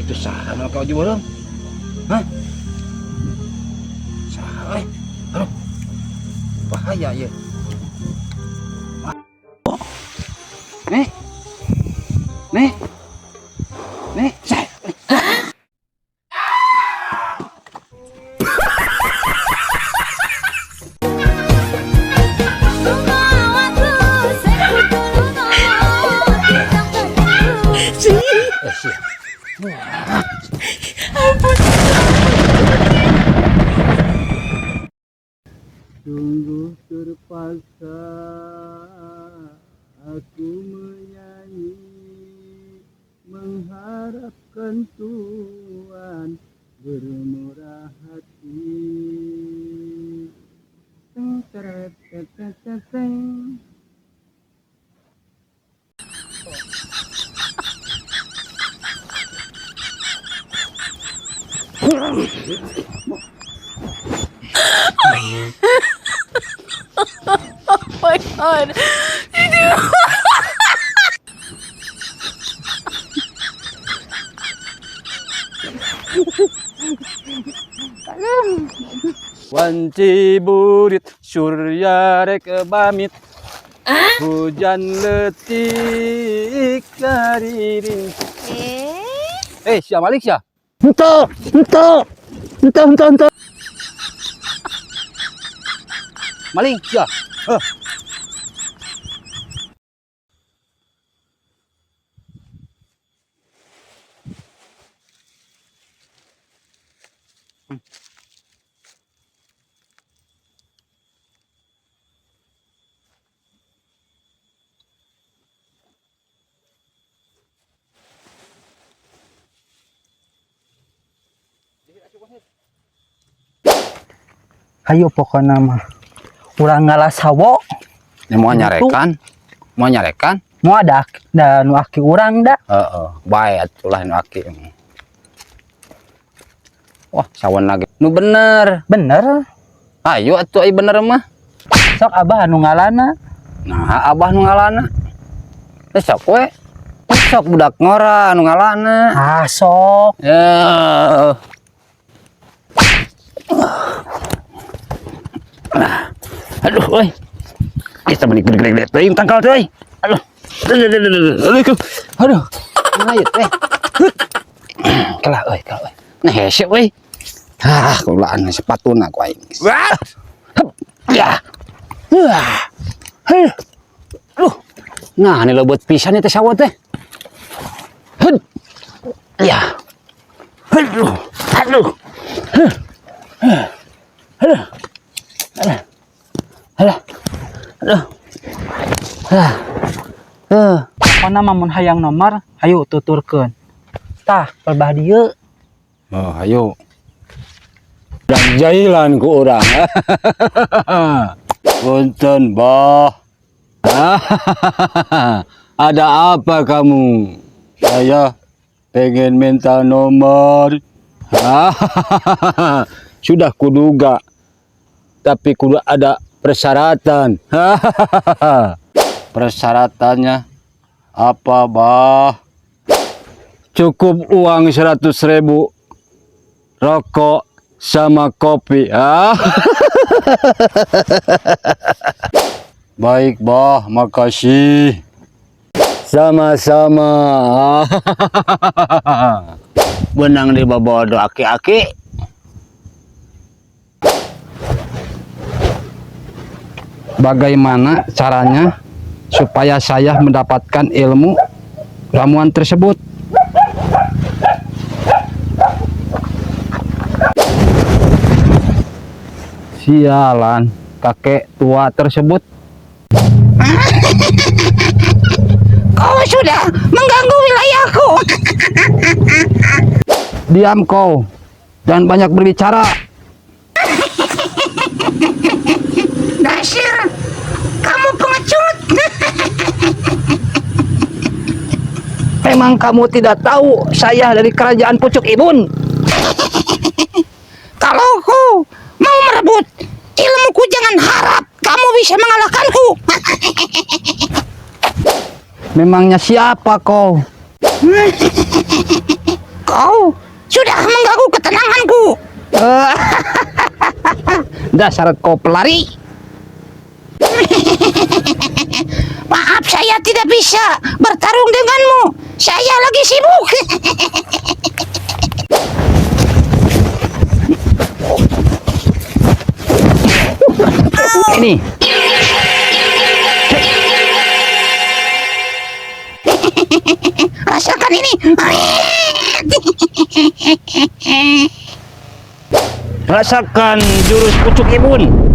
Itu saha nu kau jual? Hah? Saha eh? Aduh. Bahaya ya. Nih. Nih. Nih, saya. Eh, sia. Sungguh terpaksa aku menyanyi, mengharapkan Tuhan bermurah hati. Teng teret tet tet tet teng. Oh my God. Wanci burit surya rek bamit, hujan letik karirin. Eh? Eh, sia malik sia. Ente, ente, ente, ente, ente. Maling sia. Eh. Ayo pokoknya mah urang ngalah sawo. Ya, mau nyarekan? Mau nyarekan? Mau ada da nu aki urang da. Heeh, bae atuh lah nu aki. Wah, sawan lagi. Nu bener. Bener. Ayo atuh ai bener mah. Sok abah anu ngalana. Nah, abah nu ngalana. Eh, sok we. Sok budak ngora nu ngalana. Ah, sok. Ya. Aduh, euy. Kita menik gede-gede teuing tangkal teh. Euy. Aduh. Aduh, aduh, aduh, aduh. Aduh. Nah, ieu teh. Kalah euy, kalah euy. Nah, hese euy. Ah, kulaan sepatuna ku aing. Wah. Hup. Ya. Wah. Heuh. Aduh. Nah, ini leubeut pisan ieu teh sawo teh. Hud. Ya. Aduh. Aduh. Huh. Huh. Aduh. Aduh. Aduh. Aduh. Ah. Eh. Pokoknya mah mun hayang nomor hayu tuturkeun tah pelbah dieu. Oh, ayo. Dan jailan ku urang. Punten, Bah. Ada apa kamu? Saya pengen minta nomor. Sudah kuduga. Tapi kudu ada persyaratan. Persyaratannya apa, Bah? Cukup uang 100.000, rokok sama kopi. Ah. Baik, Bah, makasih. Sama-sama. Benang di babodo aki-aki. Bagaimana caranya supaya saya mendapatkan ilmu ramuan tersebut? Sialan, kakek tua tersebut. Kau sudah mengganggu wilayahku. Diam kau, jangan banyak berbicara. Dasir, kamu pengecut. Memang kamu tidak tahu saya dari kerajaan Pucuk Ibun. Kalau kau mau merebut ilmuku, jangan harap. bisa mengalahkanku. Memangnya siapa kau? Kau sudah mengganggu ketenanganku. Dasar kau pelari. Maaf, saya tidak bisa bertarung denganmu. Saya lagi sibuk. Ini. Rasakan ini. Rasakan jurus pucuk ibun.